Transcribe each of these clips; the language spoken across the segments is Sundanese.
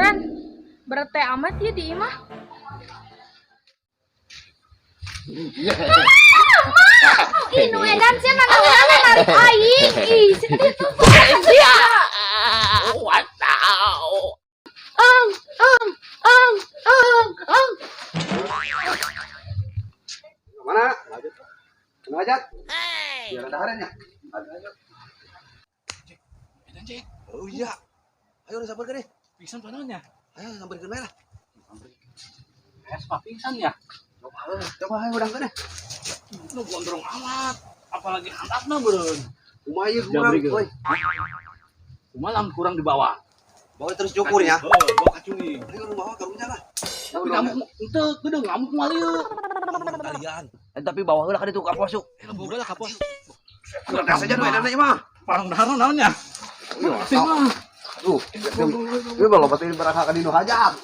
Ren, berat teh amat ya di imah. Ih, nu edan sia nanaonan narik aing. Ih, sia teh tuh. Sia. Watau. Ang, ang, ang, ang, ang. Mana? Mana hajat? Biar ada harinya. Edan, Cek. Oh iya. Ayo udah sabar deh. Pingsan panonnya. Ayo samperin ke lah. Es mah pingsan ya. Coba, coba ayo udah deh. Nu gondrong amat. Apalagi handapna beureun. Kumaha ieu kurang, Jabrik, euy. Kumaha lamun kurang dibawa? Bawa terus cukur ya. Heuh, bawa kacuni. Ayo lu bawa karunya lah. Tapi ngamuk henteu, geudeung ngamuk moal ieu. Kalian. Tapi bawa heula ka ditu ka pos yuk. Eh, boga lah ka pos. Kurang saja nu edan mah. Parang daharna naon nya? Iya, Sih mah. Tuh, ini bawa pasti berangkat ka dinu hajat.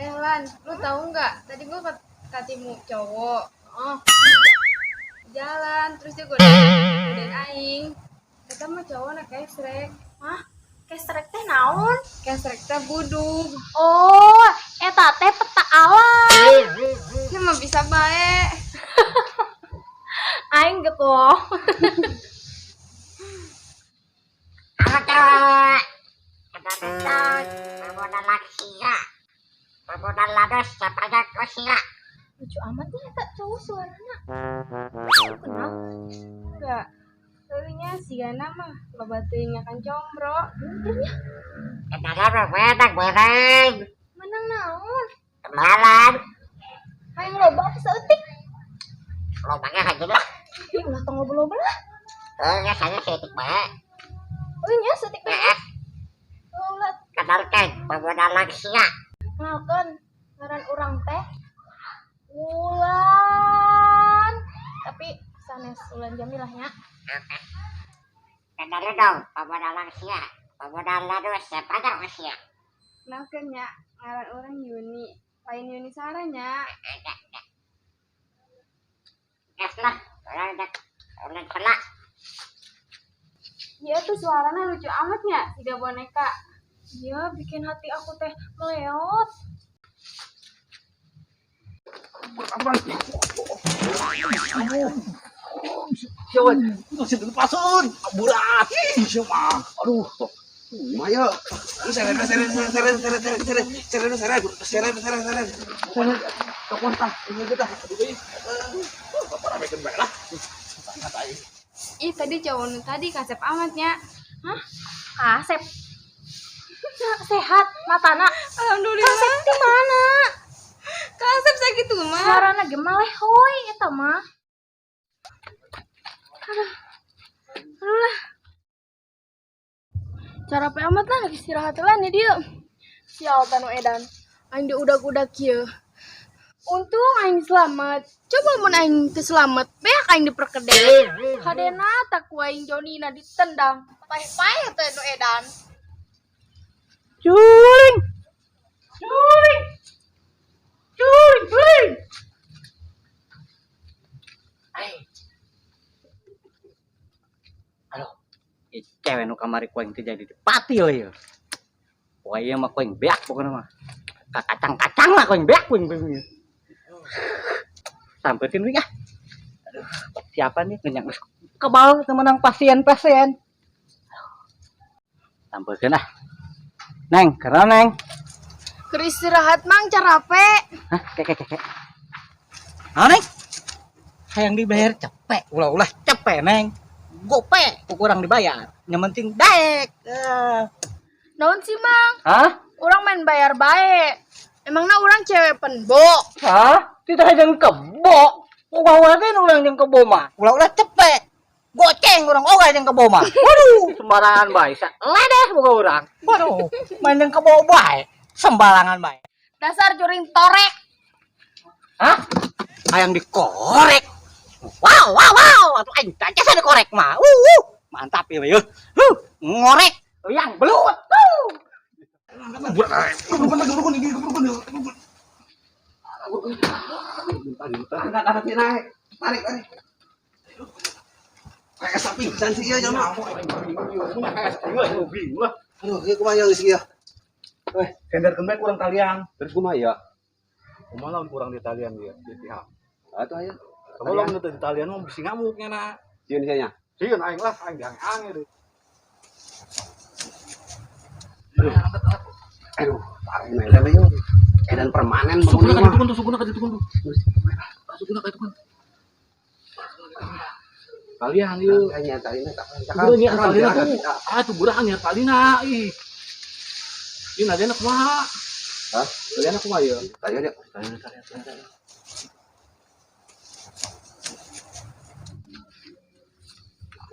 Eh Lan, lu tahu nggak? Tadi gua ketemu cowok. Oh. Jalan, terus dia godain aing. Kata mah cowok nak kesrek. Hah? Kesrek teh naon? Kesrek teh budug. Oh, eta teh peta alam. Ini mah bisa bae. Aing gitu loh. Lucu amat ya eta cowok suaranya. Lu kenal? Enggak. Tadinya si Gana mah loba teuing makan combro. Menang naon? Hayang loba apa saeutik? Ih, ulah tong loba-loba lah. Oh nya saeutik bae. Ulah kenalkeun ngaran urang teh Wulan. Tapi sanes Wulan Jamilah nya. Kenalkeun nya ngaran urang Yuni. Lain Yuni Sara nya. Iya tuh suaranya lucu amat nya, siga boneka. Iya, bikin hati aku teh meleot. Siapa? Itu sih lepasun. Burat. Ih, sia mah. Aduh. Kumaha ieu? Lu seret seret seret seret seret seret seret seret seret seret seret. Seret. Telepon tah, ini kita. Aduh, euy. Bapak ramekeun bae lah. Sangat aing. Ih, tadi cowok nu tadi kasep amat nya. Hah? Kasep. Sehat matana. Alhamdulillah. Kasep di mana? Kasep sakitu mah. Suarana ge malehoy eta mah. Aduh. Aduh lah. Carape amat lah istirahat lah nih dia. Sial tanu edan. Aing diudag-udag kieu. Untung aing selamat. Coba mun aing teu selamat, beak aing diperkedel. Hadena tak ku aing Jonina ditendang. Paeh-paeh teh nu edan. Curing. Curing. Curing, curing. Ai. Aduh, ieu cewek nu kamari ku aing teh jadi dipatil ieu. Pokoknya mah ku aing beak pokokna mah. Kakacang-kacang lah ku aing beak ku aing. Sampetin we ah. Aduh, siapa nih ngenyang geus kebal temenang pasien-pasien. Sampeutkeun ah. Neng, keren neng. Keur istirahat mang carape. Hah, kek kek kek. Nah, neng. Hayang dibayar cepet, ulah-ulah cepet neng. Gope, kurang dibayar. Yang penting daek. Naon sih mang? Hah? Urang main bayar bae. Emangna urang cewek penbo? Hah? Tidak hayang kebo. Ulah-ulah teh urang jeung kebo mah. Ulah-ulah cepet. Goceng urang oge jeung kebo mah. Waduh, sembarangan bae. Ledeh boga urang. Waduh, main jeung kebo bae. Sembarangan bae. Dasar juring torek. Hah? Hayang dikorek. Wow, wow, wow. Atuh aing teh dikorek mah. Mantap ieu yeuh. Ngorek yang belut. Angkat, angkat, naik. Tarik, tarik. Kayak sapi pingsan sih ieu jelema. Bingung lah. Aduh, ieu kumaha geus ieu? Weh, senderkeun bae kurang talian. Terus kumaha ya? Kumaha lamun kurang di talian dia di pihak. Atuh aya. Kalau lamun teu di talian mah bisi ngamuk nya na. Sieun sia nya. Sieun aing lah, aing diange-ange deh. Aduh, parah edan ieu. Edan permanen Suguna begini ka mah. ditu kan tuh, suguna ka ditu kan tuh. Suguna ka ditu kan. Talian ieu. Nya talina tak. Udah nyiar talina tuh. Ah, tuh budak nyiar talina ih. Ieu nadiana kumaha? Hah? Taliana kumaha ieu? Talian ya. Talian, talian, talian.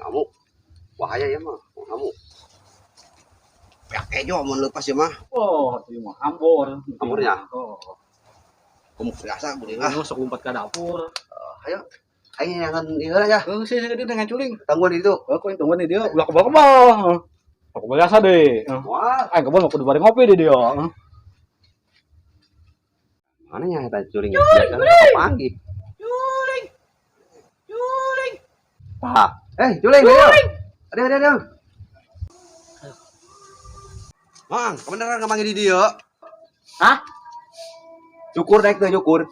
Kamu bahaya ya mah, kamu. Pihak kejo mun lepas ya mah. Oh, ieu mah hambor. Hambornya? Oh. Kamu biasa boleh lah. Lah, sok lompat ke dapur. Ayo. Ayo jangan ieu lah ya. Heeh, sih dia dengan culing. Tangguan itu. Oh, kau yang tungguan nih dia, ulah kebal-kebal. Aku biasa deh. Wah, Aing kebal mau kudu bareng ngopi deh dia. mana nya eta culing? Biasa pagi. Culing. Culing. Tah. Eh, culing, ayo. Ada, ada, ada. Mang, kebenaran nggak di dia. Hah? Nyukur naik tuh nyukur.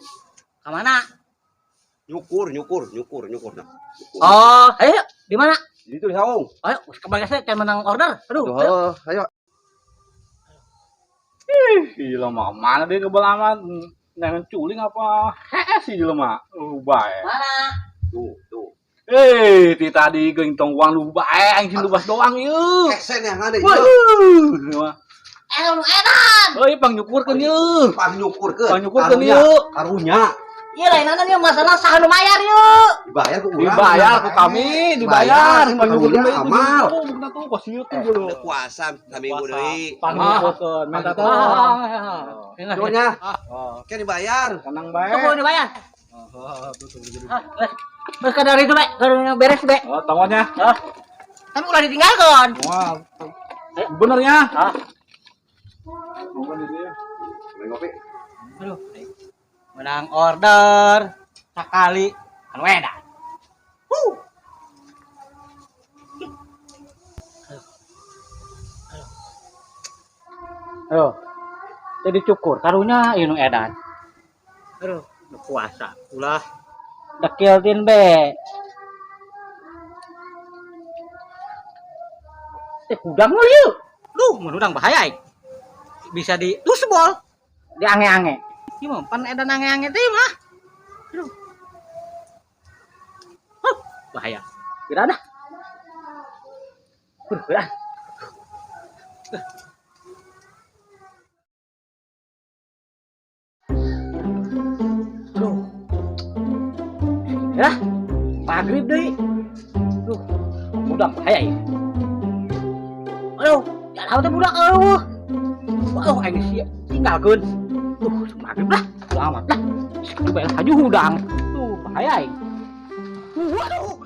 Ke mana? Nyukur, nyukur, nyukur, nyukur. Nah. Nyukur. Oh, ayo, di mana? Di itu di saung. Ayo, kembali saya can menang order. Aduh, ayo. Tuh, ayo. Ih, gila mah mana dia kebal amat. Jangan culing apa? Heeh sih gila mah. Bae. Mana? Tuh, tuh. Eh, ti tadi geuing tongguang lu bae aing sing lubas doang ieu. Kesen yang ada Wah, itu. mah. Eh, lu edan. Euy, pang nyukurkeun ieu. Pang nyukurkeun. Pang nyukurkeun ieu. Karunya. Iya lain nih masalah saha nu mayar yeuh. Dibayar ku urang. Dibayar ku kami, dibayar. Pang nyukurkeun Karunya amal. Tuh, tuh kos ieu tuh gua. Puasa saminggu deui. Pang nyukurkeun, minta tolong. Nyukurnya. Kan dibayar. Tenang bae. Tunggu dibayar. Oh, tuh, tuh, tuh. Ah, wes. Wes dari itu, Be. Karunya beres, Be. Oh, tonggonya. Hah? Tapi ulah ditinggalkan. Wah. Benernya. Hah? Beli kopi. Aduh. Menang order sekali kan edan. Huh. Aduh. Jadi cukur karunya ieu nu edan. Aduh, nu puasa ulah dekil tin be. Teh hudang lu ieu. Duh, mun hudang bahaya ik. Bisa di tusbol. Di ange-ange. Ieu mah pan edan ange-ange teh mah. Aduh. Huh, bahaya. Kira dah. Udah. Aduh. Ya, maghrib deui. Duh, budak bahaya ieu. Aduh, jalan teh budak eueuh. Waduh, aing sia tinggalkeun. Duh, maghrib lah. Udah amat lah. Sekitu bae haju hudang. Tuh, bahaya aing. Waduh.